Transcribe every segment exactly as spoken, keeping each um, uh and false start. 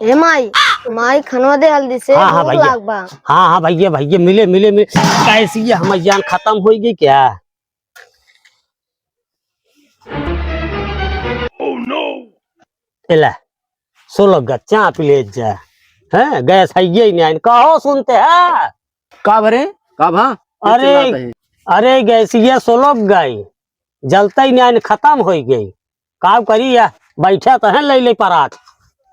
ए माई, माई, खनवा दे हल्दी से, हाँ, हाँ, भूख भैया। लाग बा। हाँ, हाँ, भैया, भैया, मिले, मिले, मिले। कैसी ये हमर जान खतम होइ गई क्या? Oh no! एला, सोलह गच्चा पी ले जा। हैं, गैस है ये नहीं आइन। कहो सुनते हैं? का भरे? का भा? अरे, चिल्लात है? अरे, गैसिया सोलह गई। जलते ही नहीं आइन, खतम होइ गई। का करी या? बैठे तो हैं, ले ले परात।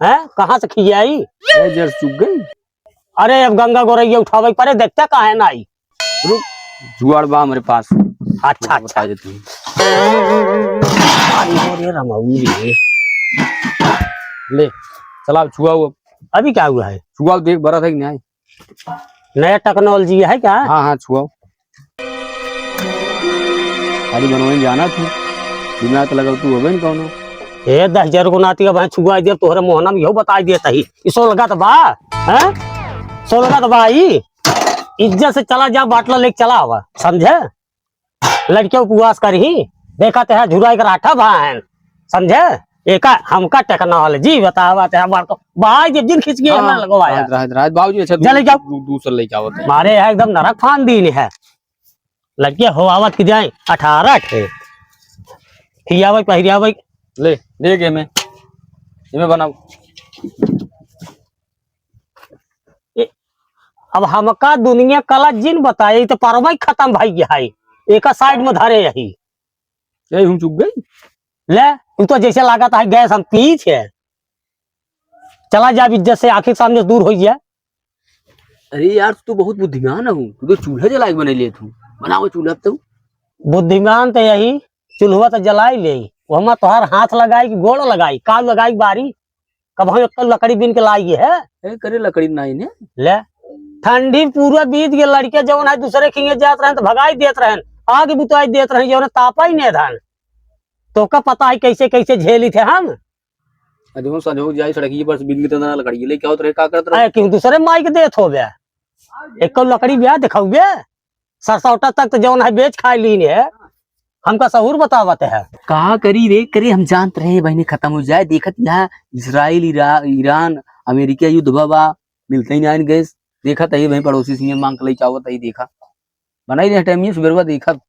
हैं? कहाँ से खियाई? ए, जर चुक गई। अरे, अब गंगा गोरैया उठावे के परे, देखते काहे ना आई। रुक, जुगाड़ बा हमरे पास। अच्छा, अच्छा। बता देती हूँ। अरे, अरे, रमाऊ रे। ले, चलाओ, छुआओ अब। अभी क्या हुआ है? छुआओ, देख, बरत है कि नहीं? नया technology है क्या? हाँ, हाँ, छुआओ। खाली बनवाइन जाना तू, दिमाग तो लगाओ तू, होबे न कौनो। ए, दस हजार को नाती का भाई छुआ दिया, तोहरे मोहना में यहू बताई देता ही। ई सोलगत बा, हैं? सोलगत बा ई। इज्जत से चला जा, बाटला लेके चला आवा, समझे? लड़के उपवास करही, देखा ते है झुराई के राठा भा हैं, समझे? एका हमका technology बतावा ते हमार को भाई जब दिन खींच के हाँ, हमरा लगवाया। रात, रात, रात, बाबूजी, अच्छा, जा ले दू-, जाओ। दू-, दूसर लेके आवत है। मारे है एकदम नरक फान दीन है। लड़के हो आवत की जाए, अठारह ठे। खियावे, पहिरावे। ले, दे के में। इमे बनाओ। ए, अब हमका दुनिया कला जिन बताए, ई तो परवा ही खतम भई है। एका side में धरे यही। यही हम चुक गई। ले, तू तो जैसे लागत है गैस हम पीछ है। चला जा इज्जत से, आँखी के सामने से दूर होइ जा। अरे यार, तू तो बहुत बुद्धिमान हऊ, तू तो चूल्हा जलाए के बनई लेत हऊ। बनाओ चूल्हा अब तू। बुद्धिमान तो यही, चूल्हा तो जलाई ले, वो हम तोहार हाथ लगाई कि गोड़ लगाई, का लगाई बारी, कब हम एक लकड़ी बीन के लाई है। ए, करे लकड़ी नाई ने। ले, ठंडी पूरा बीत गए, लड़के जौन है दूसरे खिंगे जात रहन तो भगाई देत रहन, आग बुताई देत रहन, जौन तापा ही नहीं धन, तो का पता है कैसे कैसे झेली थे हम। अजो संजो जाई सड़किए पर से बिन के तना लकड़ी लेके आओ तो रे, का करत रहो? अरे क्यों दूसरे माई के देत हो बे? एको लकड़ी बे दिखाऊ बे। सरसौटा तक तो जौन है बेच खाए लीन है। हमका सहूर बतावत है। का करी रे, करे हम जानत रहे बहिनी खतम हो जाए। देखत यहाँ इसराइल, इरा-, ईरान, अमेरिका युद्ध बा, बा, मिलते ही नहीं आइन गैस। देखत है भाई पड़ोसी से मांग के लेके आवत है, देखा। बनाई रहे टाइम ये सुबेरवा देखत।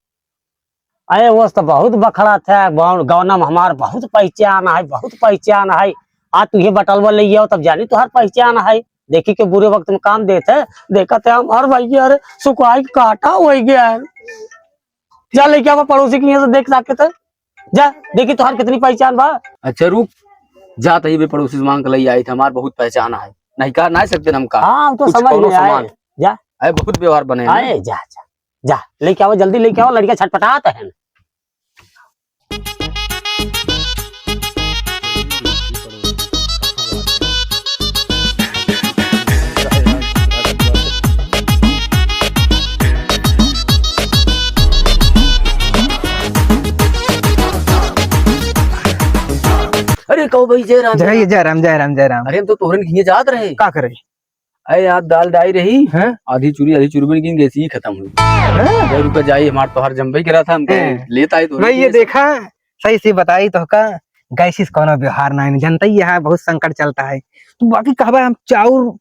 अरे वो तो बहुत बखड़ा था, गाँव, गाँव में हमार बहुत पहचान है, बहुत पहचान है। आज तुझे बटलवा ले आओ तब जानी तुहार पहचान है। देखी के बुरे वक्त में काम देते, देखते हम हर भाई अरे सुखाई के काटा हो गया है। जा लेके आवा पड़ोसी के यहाँ से देख सके थे। जा, देखी तुहार कितनी पहचान बा। अच्छा रुक, जा तही बे पड़ोसी से मांग के ले आई थे, हमार बहुत पहचान है। नहीं का, नहीं सकते हम का। हाँ, हम तो कुछ समझ कौनो में आए। सामान। जा। अरे बहुत व्यवहार बने हैं। अरे जा, जा, जा, लेके आओ, जल्दी लेके आओ, लड़का छटपटात है। अरे कहो भाई, जय राम, जय जय, राम। जय राम, जय राम, जय राम। अरे हम तो तोहरन खिए जात रहे। का करे? अरे यार, दाल डाई रही, हैं? आधी चूरी, आधी चूरी बन गई, गैस ही खतम हुई। हैं? दस रुपया जाई, हमार तोहार जम्बई करा था, हम कहे, हैं। लेत आई तो भाई, ये देखा, सही से बताई तो का, गैस से कौनो व्यवहार नहीं, जनता ही यहाँ बहुत संकट चलता है। तू बाकी कहबा हम चाउर,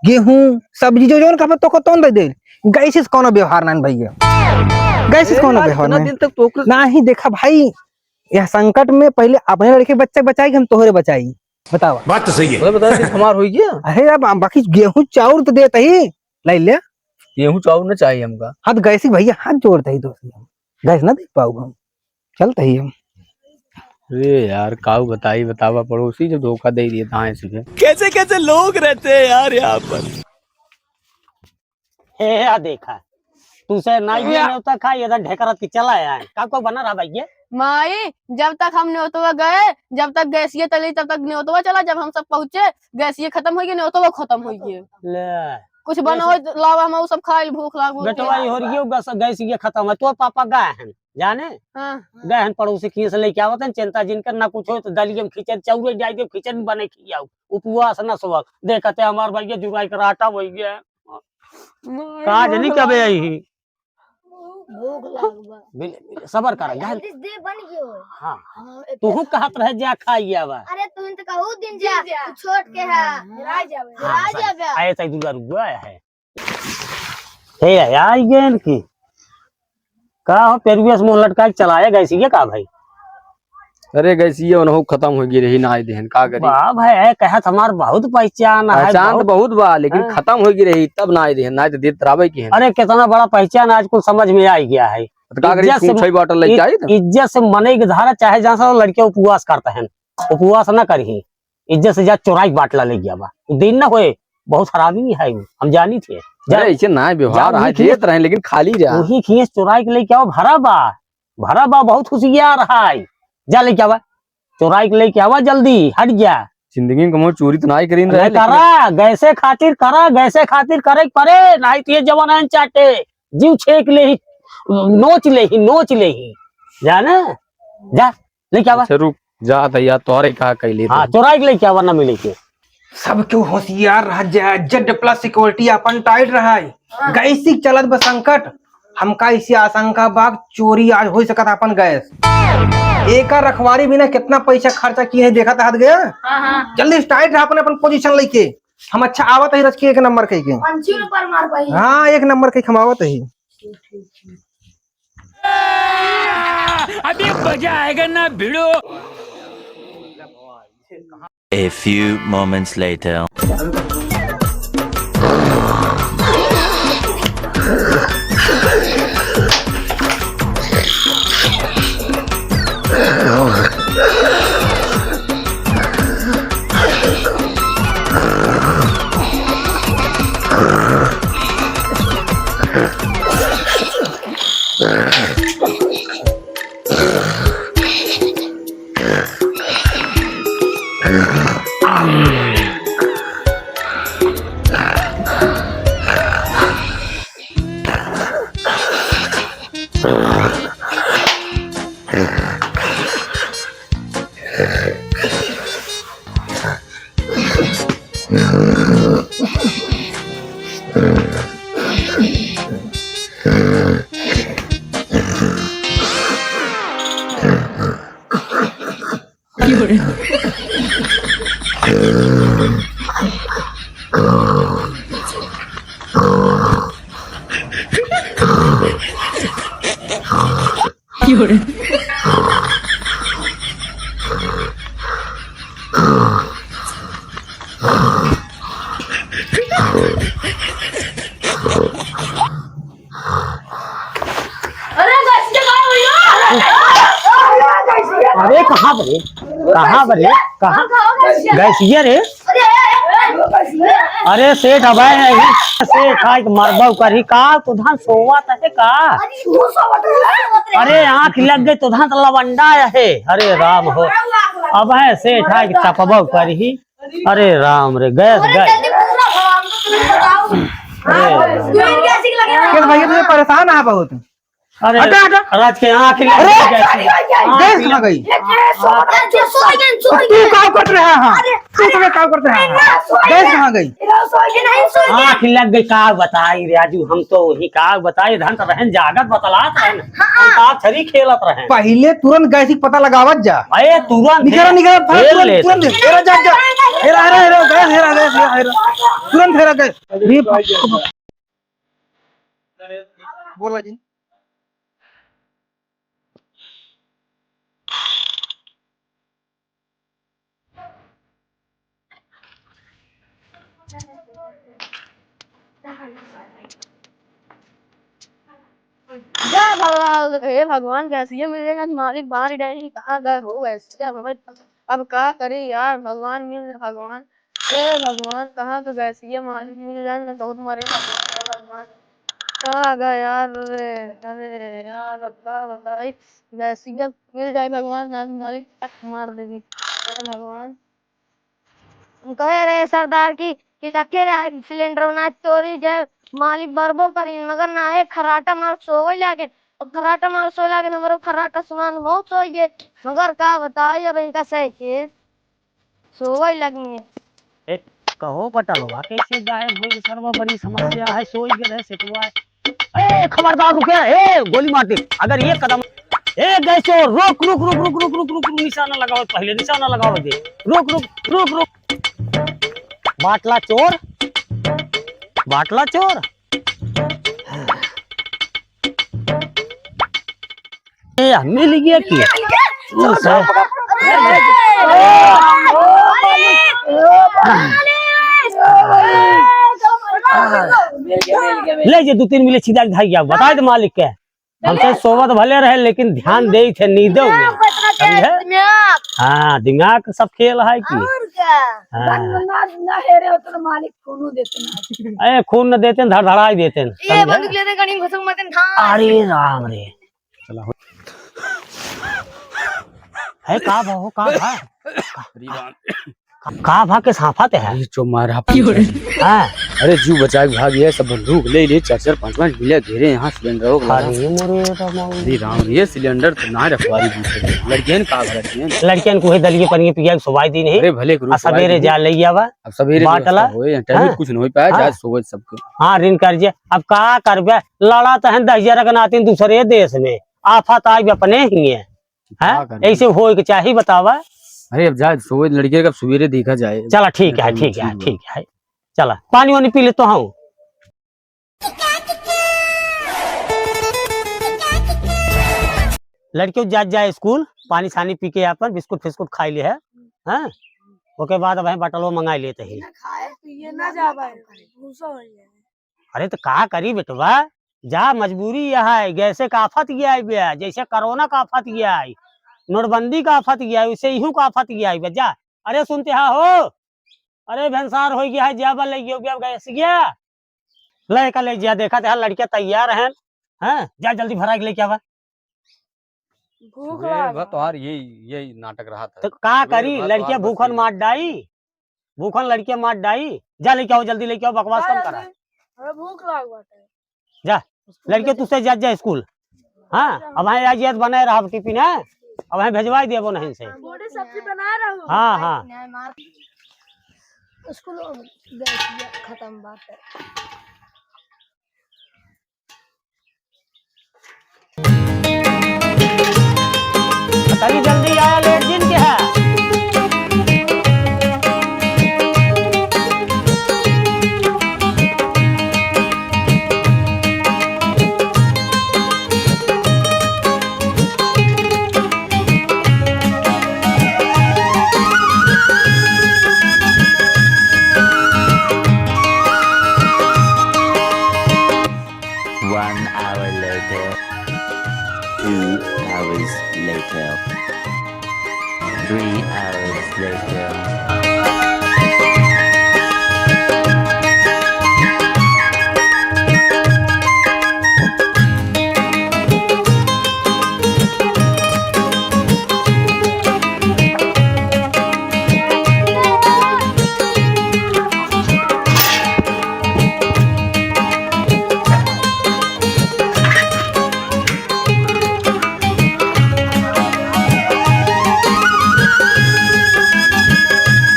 गेहूं, सब्जी जो जौन कहबा तो को तौन दे दे, गैस से कौनो व्यवहार नहीं भैया, गैस से ए कौनो यार, व्यवहार इतना नहीं। दिन तक तो ना ही देखा भाई, यह संकट में पहले अपने लड़के बच्चे बचाई कि हम तोहरे बचाई? बतावा। बात तो सही है। बोले, बता, कि हमार होई गया? अरे, अब हम बाकी गेहूं चाउर तो देत ही, ले ले। गेहूं चाउर ना चाहिए हमका। हाँ, तो गैस ही भैया हाथ जोड़त ही दोस्त, गैस ना दे पाऊ हम, चलत ही हम। अरे यार, काऊ बताई, बतावा, पड़ोसी जब धोखा दे दिए, कहाँ से? कैसे कैसे लोग रहते हैं यार यहाँ पर। हे, आ देखा, तू से नाई ये न्योता खा, ये तो ढेकरत की चला आए। का को बना रहा भाई ये? माई, जब तक हम न्योतवा गए, जब तक गैसिया चली, तब तक न्योतवा चला। जब हम सब पहुँचे, गैसिया खतम होइ गए, न्योतवा खतम होइ गए। ले। कुछ बनाओ, लावा, हम उ सब खाइल, भूख लाग, भूख बेटवा, लाग। ये हो रही है, गैस, गैसिया खतम है। तोर पापा गए हैं, जाने? हाँ। गए हैं पड़ोसी किए से लेके आवत हैं, चिंता जिन कर, ना कुछ हो तो दलिया में खिचड़ी, चाउर डाल दे, खिचड़ी बने खियाऊ, उपवास ना सोवक। देखते हमार भैया जुराई कर आटा होइ गया। माई, का जनी कबे आई ही? भूख लागल बा। बिल-, बिल-, सबर करा, गहन। जल्दी से दे, बन गयो। हाँ। हाँ, एक तूहू कहत रहे, "जा खाई आवा।" अरे, तू तो कहू दिन जा, दिन जा। तू छोट के है। हाँ। हेरा जावे। हाँ, हेरा सही। जावे। आए, सही दुलरुआ है। हे, आई गए इनकी। का हो, पेरुए से मुंह लटकाए के चलाए गैसिया का भाई? अरे गैसिया उनहु खतम होइ गई रही, ना आए देहन, का करी? बा भाई, ए, कहत हमार बहुत पहचान है, पहचान तो बहुत बहुत बा, लेकिन हाँ। खतम होइ गई रही, तब ना आए देहन, ना तो देत रहबे की है। अरे कितना बड़ा पहचान आज कुल समझ में आ गया है। तो का करी, इज्जत से छूछाई बाटल लेके इ-, आई तो? इज्जत से मनई के धारा चाहे जहाँ से लड़के उपवास करते हैं, उपवास ना करी, इज्जत से जा चोराई के बाटला ले गया बा। दिन ना होए, बहुत हरामी है वो, हम जानी थे। जा, अरे ऐसे ना व्यवहार जा, है, वही खींच, देत रहे, लेकिन खाली जा। वही खींच चोराई के लेके आओ, भरा बा, भरा बा, बहुत होशियार है। जा लेके आवा, चोराई के लेके आवा जल्दी, हट जा। जिंदगी में कमो चोरी तो ना ही करीन रहे, नहीं लेकिन करा, गैसे खातिर करा, गैसे खातिर करे के परे, नहीं तो ये जवान चाटे, जीव छेक ले ही, नोच ले ही, नोच ले ही, जा ना, जा। लेके आवा। अच्छा रुक, जा दैया, तोहरे कहा कैले हाँ, तो। चोराई के लेके आवा ना मिले के। सब क्यों होशियार रह जाए, जेड प्लस सिक्योरिटी अपन टाइट रहा है। हाँ। गैस ही चलत बा संकट, हमका इसी आशंका बा चोरी आज हो सकत अपन गैस। एकर रखवारी भी ना कितना पैसा खर्चा किए हैं, देखत हाथ गया। हाँ, हाँ। जल्दी से टाइट रहा अपन, अपन पोजीशन लेके। हम अच्छा आवत ही रच के एक नंबर कह के। पंची ऊपर मार भाई। हाँ, एक नंबर कह के हम आवत ही। अभी मजा आएगा ना भिड़ो। A few moments later. अरे गैसिया, का भइया? अरे कहाँ बरे? कहाँ बरे? कहाँ? गैसिया रे? अरे सेठ, अबे नहीं। सेठ, आज मरबा करी का? तू धान सोवा तहे का? अरे आँख लग गई, तू धान लवंडा है। अरे राम हो। अब है सेठ, आज चपबा करी। अरे राम रे, गैस, अरे गैस। जल्दी पूरा भगवान को तुम बताओ। अरे। तू इनके ऐसे लगे ना। किस भैया तुझे परेशान है बहुत? अरे, हटा, हटा। राज के आँख लग अरे, गई, गैस। अरे, आँख गैस लग कहाँ गई? ये क्या है? सो गए, सो गए, सो गए। तू क्या कर रहा है? अरे, तू अरे, तुम्हें क्या कर रहा है? अरे, सो गैस गए। कहाँ गई? ये सो गए, नहीं सो गए। आँख लग गई, का बताई रे राजू, हम तो वही का बताई, धन तो रहन जागत बतलात रहन। हाँ। हम तो छरी खेलत रहन। पहिले तुरंत गैस की पता लगावत जा। अरे, तुरंत निकल, निकल, फेर तुरंत, लेत। तुरंत। हेरा, जा, जा। हेरा, हेरा, हेरा, गैस, हेरा, गैस, हेरा, हेरा। तुरंत हेरा गैस। अरे, बाप रे। बोला जी। जय भगवान, हे भगवान, गैसिया मिल गया, मालिक बाहर ही नहीं, कहाँ गए हो गैसिया? अब का करी यार, भगवान मिल, भगवान। ए भगवान, कहाँ के गैसिया मालिक मिल जाए ना, बहुत मरे भगवान, भगवान। कहाँ गए यार? अरे, अरे यार, अब का बताई, गैसिया मिल जाए भगवान, ना मालिक टक मार देगी। अरे भगवान। हम कहे रहे सरदार की कि रखे रहे सिलेंडर ना चोरी जाए, मालिक बरबो करी, मगर ना है, खराटा मार सोवे लागे। और खराटा मार सोवे लागे, हमरो खराटा सुनान बहुत सोई गए। मगर का बताई अब इनका सही के। सोवै लगी। ए, कहो पटलवा कैसे गायब होई, सरवा बड़ी समस्या है, सोई गए रहे सेठवा। ए, खबरदार रुके, ए, गोली मार दे। अगर एक कदम, ए, गैस चोर, रुक, रुक, रुक, निशाना लगाओ पहले, निशाना लगाओ दे। रुक, रुक, रुक, रुक। बाटला चोर, बाटला चोर। ए, मिल गया कि? ले जे दो तीन मिले छिदा के धाई गया, बताए दे मालिक के। हमसे सोवत भले रहे, लेकिन ध्यान दे थे, नींदे में। समझे? हाँ, दिमाग सब खेल है कि? और क्या? हाँ। ना, ना हेरे होते तो मालिक खून देते ना। ए, खून न देते, धड़धड़ाई देते। ये समझे? बंदूक लेते, गणी घुसक मत, हाँ। अरे राम रे। चला हो। है का भा हो, का भा? अरे राम। का, का भा के साफत है? अरे चो मारा। हाँ। अरे जीव बचाए के भाग ये सब बंदूक ले ले, चार चार पाँच पाँच मिले घेरे यहाँ सिलेंडर हो गया। अरे मोरे राम। अरे राम, ये सिलेंडर तो ना रखवारी दूसरे लड़कियन का भरत हैं। लड़कियन को है दलिए पनिए पिया के सुवाई दी नहीं। अरे भले के आ रूप सवेरे सुवाई जा दी। ले आवा। अब सवेरे बाटला। व्यवस्था होए, टाइम हाँ। कुछ नहीं हो पाया, हाँ। जा सोच सबको। हाँ, ऋण कर्जे। अब का करबे? लड़ा तो हैं दस हजार के नातिन दूसरे देश में। आफत आई अपने ही है। हैं? का करबे? ऐसे होए के चाही बतावा। अरे अब जा सोए लड़के का सवेरे देखा जाए। चला ठीक है, ठीक है, ठीक है। चला पानी वानी पी ले तो हूँ। लड़के जात जाए स्कूल, पानी सानी पी के आपन बिस्कुट फिस्कुट खाई ले है। हैं? ओके बाद अब हैं बटलो मंगाई लेते ही। ना खाए तो ये ना जा पाए, भूसा हो जाए। अरे तो का करी बेटवा, जा मजबूरी यह है, जैसे का आफत ये आई बे, जैसे कोरोना का आफत ये आई, नोटबंदी का आफत ये आई, वैसे इहू का आफत ये आई बे, जा। अरे सुनते हा हो, अरे भेंसार हो गया है, जा बा ले गयो गया गैस गया, ले का ले जा, देखा ते लड़के तैयार हैं, हैं, जा जल्दी भरा के लेके आवा। भूख ये लागल बा। तोहार यही, यही नाटक रहा था। तो का सुबह करी, भर लड़किया तोहार बस भूखन यही मार डाई, भूखन लड़किया मार डाई। जा लेके आओ, जल्दी लेके आओ, बकवास कम करा। अरे भूख लाग बाटे। जा, लड़के तू से जा, जा स्कूल। हाँ, अब हाँ आज याद बनाए रहा टिफिन है, अब हाँ भेजवाई देबो नहीं से। पूरी सब्जी बना रहा हूँ। हाँ, हाँ। स्कूल खत्म बात है। तनी जल्दी आया, लेट दिन के है। One hour later. Two hours later. Three hours later.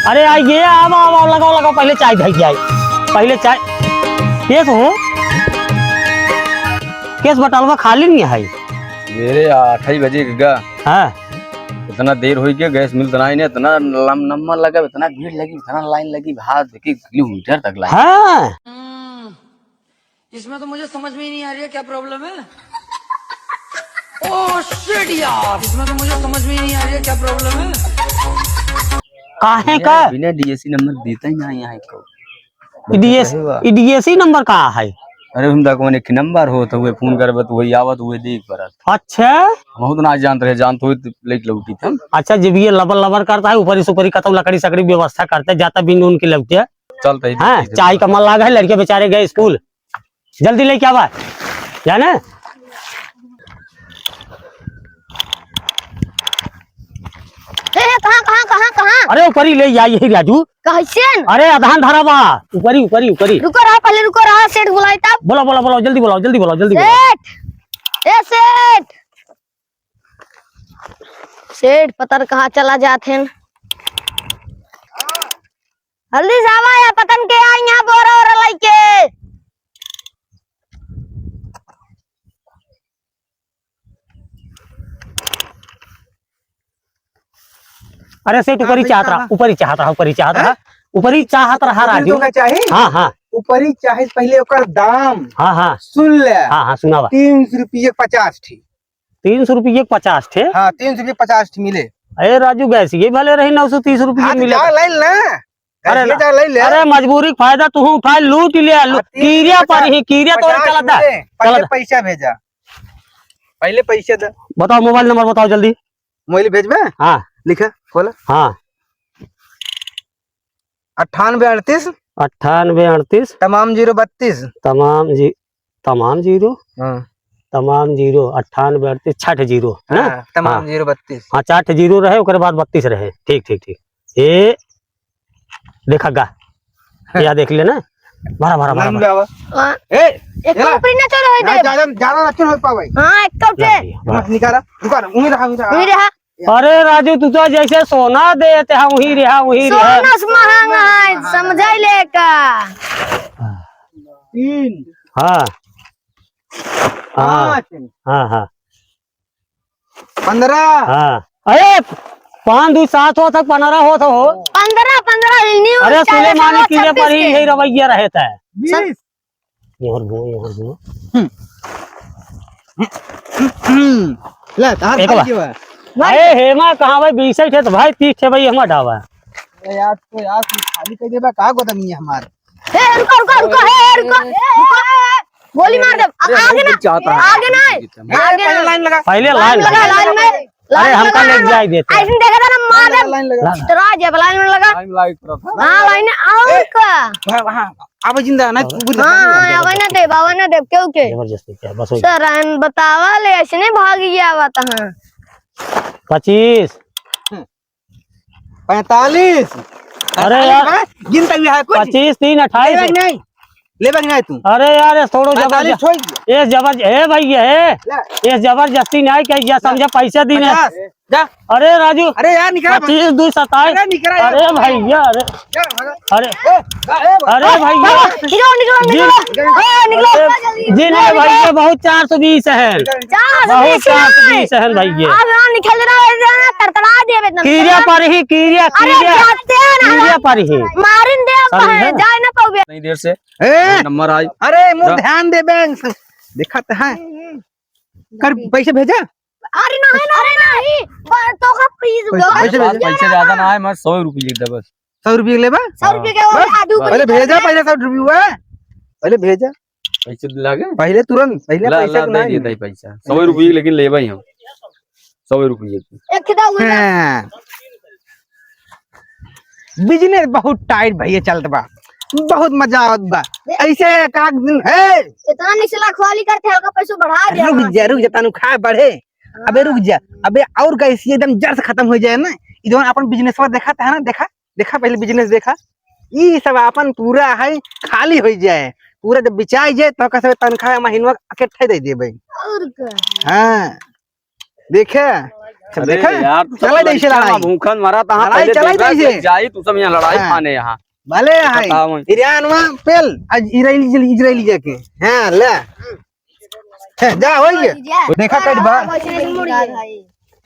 अरे आइए, आवा, आवा, लगाओ, लगाओ, पहले चाय धई के आई, पहले चाय। केस हो, केस बटलवा खाली नहीं है। मेरे आठ ही बजे का। हाँ। इतना देर हो गया, गैस मिलत नहीं ने, इतना लम-, नंबर लगा, इतना भीड़ लगी, इतना लाइन लगी, बाहर देखी किलोमीटर तक लाइन। हाँ। हम्म, इसमें तो मुझे समझ में ही नहीं आ रही है क्या प्रॉब्लम है। Oh shit यार, इसमें तो मुझे समझ में ही नहीं आ रही है क्या प्रॉब्लम है। काहे बिना, का? बिना डीएसी नंबर देता ही ना यहाँ को। ई डीएस, ई डीएसी नंबर का है? अरे हम तक एक नंबर होत हुए, फोन करबे तो वही आवत हुए देख परत। अच्छा। हम तो ना जानत रहे, जानत हुए तो लेके लौटी थे। अच्छा, जब ये लबर लबर करता है, ऊपरी सुपरी कतौ लकड़ी सकड़ी व्यवस्था करते, जाता बिन उनके लौटे। चलते ही हाँ, देखते चाय का मन लागा है, लड़के बेचारे गए स्कूल, जल्दी लेके आवा, जाने। ए, ए, कहाँ, कहाँ, कहाँ, कहाँ? अरे ऊपरी ले आई यही राजू। कैसे न? अरे अधान धरा बा। ऊपरी, ऊपरी, ऊपरी। रुको रहा, पहले रुको रहा, सेठ बुलाई तब। बोला, बोला, बोला, जल्दी बोलाओ, जल्दी बोलाओ, जल्दी बोलाओ। सेठ! ए सेठ! सेठ, पता न कहाँ चला जात हैं। जल्दी से आवा या पता न के आई यहाँ बोरा ओरा लइके। अरे सेठ, हाँ, ऊपरी भाई, चाहत रहा, हाँ। ऊपरी चाहत रहा, ऊपरी चाहत रहा। हाँ? ऊपरी चाहत रहा, ऊपरी राजू। तो का चाही? हाँ, हाँ। ऊपरी चाहे, पहले ओकर दाम हाँ, हाँ। सुन ले। हाँ, हाँ, सुनावा। तीन सौ रुपये के पचास ठी। तीन सौ रुपये के पचास ठे? हाँ, तीन सौ रुपये पचास ठी मिले। अरे राजू, गैस ये भले रही, नौ सौ तीस रुपये हाँ, तो मिले। जा ले ले। अरे गैस ये ना। जा ले ले। अरे मजबूरी के फायदा तू उठा, लूट ले, लू-, हाँ, तीन सौ कीरिया पचास, पर ही, कीरिया तोरे पचास चला था। मिले। पहले चला था। पैसा भेजा। पहले पैसा दे। बताओ, मोबाइल नंबर बताओ जल्दी। मोबाइल भेजबे? हाँ। लिखा, खोला। हाँ। अट्ठानबे अड़तीस। अट्ठानबे अड़तीस। तमाम जीरो बत्तीस। तमाम जी-, तमाम जीरो? हाँ। तमाम जीरो, अट्ठानबे अड़तीस, छठ जीरो, है ना? हाँ, तमाम हाँ। जीरो बत्तीस। हाँ, छठ जीरो रहे, ओकरे बाद बत्तीस रहे। ठीक, ठीक, ठीक। ए, देखा गा। हाँ। या देख लेना। भरा, भरा, भरा, लाइन भरा। में आवा। हाँ। ए, एक एला। ऊपरी ना चलो, होई ना, दे। ज्यादा, ज्यादा ना चलो, होई पावे। हाँ, एक तो ला उठे। भैया, भरा। मत निकाला, रुका ना, उन्हीं रहा, उन्हीं रहा। उन्हीं रहा। अरे राजू, तू तो जैसे सोना देत है, वही रहा, वही रहा। सोना से महंगा है, समझाई ले का। तीन। हाँ। हाँ। पाँच। हाँ, हाँ। पन्द्रह। हाँ। अरे, पाँच दू सात होत है, पन्द्रह होत हो। पन्द्रह, पन्द्रह, न्यू अरे, चालीस सुलेमानी और किले पर छब्बीस ही के। यही रवैया रहता है। बीस। यहाँ और घूमो, यहाँ और घूमो। हम्म। ले, तार एक भाई बार। जी बा। अरे हेमा, कहाँ भाई, बीस ठे तो भाई, तीस ठे भाई हमार ढाबा है। अरे यार, तो यार, तू खाली कर देबा का गोदमिया हमार? ए, रुको, रुको, रुको, ए, रुको, ए, ए, ए, गोली मार दे। अरे, आगे ना, चाहता है। आगे ना, आगे ना। लाइन लगा। पहले लाइन लगा, लाइन में। अरे, हमका ले जाए देते। ऐसे देखा था ना, मार दे। लाइन लगा। इतरा जब लाइन में लगा। लाइन लाइट तरफ। हाँ, लाइन और का। वहाँ, वहाँ, अब जिंदा ना, तू बुझ हाँ, हाँ, आवे ना देब, आवे ना देब, क्यों के? जबरदस्ती क्या, बस हो गया। सर, हम बतावा ले, ऐसे नहीं भाग गया, आवा तहाँ। पच्चीस। हम्म। पैंतालीस। अरे अरे यार, बा, गिनता भी है कुछ? पच्चीस, तीन, अट्ठाईस। लेबे कि नहीं? लेबे कि नहीं तू? अरे यार, ये थोड़ो पैंतालीस जबरदस्त-, छोड़ दिया। ये जबर-, ए भैया, ए, ले। ये जबरदस्ती नहीं कि या समझे पैसे दीने। पचास, जा। अरे राजू, अरे यार, निकल। पच्चीस, दू, सत्ताईस। अरे निकल यार। अरे भैया, अरे। जा, भागा। अरे, ए, जा, ए, अरे ए, भैया। निकलो, निकलो, जी, निकलो। ए, निकलो। अरे, जी नहीं भैया, बहुत चार सौ बीस है। चार सौ बीस बहुत चार सौ बीस है भैया। अब यहाँ निकल रहा है, यहाँ तड़तड़ा दिया एकदम। कीरिया पर ही, कीरिया, अरे कीरिया, जाते हैं ना, कीरिया पर ही। मारिन दे अब समझे? है, जाए ना पाओगे। नहीं देर से ए! नंबर आई। अरे, मुँह जा। ध्यान दे बैंक से। देखा तो है। कर पैसे भेजा? अरे नहीं, नहीं, नहीं। ब-, तो का प्लीज पैसे, पैसे मेरे पास भेजा। पैसे ज्यादा ना आए, मैं सौ रुपये दे बस। सौ रुपये लेबा? सौ रुपये के बस? आलू पहले भेजा, पहले सौ रुपये। पहले भेजा। पैसे दिला के? पहले तुरंत, पहले ला, पैसा ला, तो दे नहीं देता है। पैसा। सौ रुपये लेकिन लेबा ही हम। सौ रुपये की। एक खिदा हुआ ना। हाँ। बिजनेस बहुत टाइट भैया चलत बा, बहुत मजा आवत बा। ऐसे एक आध दिन है। इतना निचला खुआली करते हैं, आपका पैसा बढ़ा दिया रुक ना। जा, रुक जा, तनु खा बढ़े। अबे रुक जा, अबे और का इसी एकदम जड़ से खत्म हो जाए ना। ये जौन अपन बिजनेसवा देखा था ना, देखा, देखा पहले बिजनेस देखा, ई सब अपन पूरा है खाली हो जाए, पूरा जब बिचाई जाए तो कैसे तनख्वाह महीनवा इकट्ठे दे देबे। और का? हाँ। देखे? सब अरे देखे? यार, तू चला सब जैसे लड़का लड़ाई। भूखन मरा था, लड़ाई पहले चला देखा जैसे। कि जाई, तू सब यहाँ लड़ाई हाँ। खाने यहाँ। भले है। बताओ। इरानवा पेल, आज इजराइल, इजराइल जाके। हाँ, ले। है, जा, हो गया। देखा कट बा। हाँ, वैसे नहीं मुड़ गया।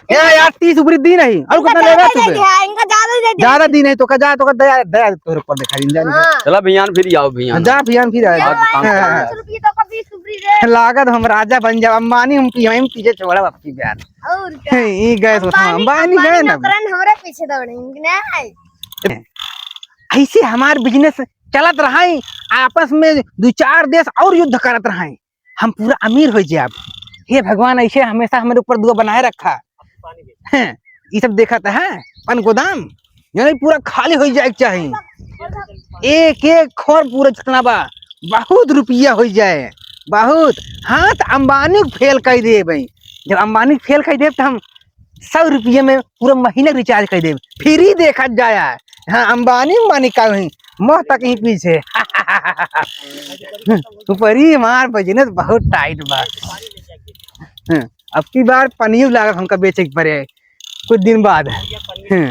ए यार, तीस ऊपरी दिन है। और इनका कितना लेगा ज्यादा तू दे बे? दिया, इनका ज्यादा दे दिया। ज्यादा दिन है तो का जा, तो का दया, दया तोरे ऊपर दिखा दिन जाने। हाँ। चला भियान फिर आओ भियान। जा भियान फिर आए। आज काम हाँ। कर। पाँच सौ रुपये तो का बीस ऊपरी दे। लागत हम राजा बन जाब, अंबानी हम पी, हम पीछे छोड़ा बाप की प्यार। और क्या? ई गए तो अंबानी, अंबानी अंबानी गए ना। नौकरन हमरे पीछे दौड़ेंगे, नहीं? ऐसे हमार बिजनेस चलत रहाई, आपस में दू चार देश और युद्ध करत रहाई, हम पूरा अमीर हो जाब। हे भगवान, ऐसे हमेशा हमारे ऊपर दुआ बनाए रखा। हैं, ई सब देखत है, पन गोदाम, यानी पूरा खाली हो जाए के चाही। एक एक खोर पूरा जितना बा, बहुत रुपया हो जाए, बहुत। हाँ, तो अंबानी को फेल कर देबे। जब अंबानी को फेल कर देब, तो हम सौ रुपये में पूरा महीना रिचार्ज कर देब, फ्री देखत जाया। हाँ, अंबानी, अंबानी का वहीं, मोह तक ही पीछे। ऊपरी हमार बिजनेस बहुत टाइट बा। हाँ, अब की बार पनीर लागत हमका बेचे के पड़े कुछ दिन बाद। हाँ।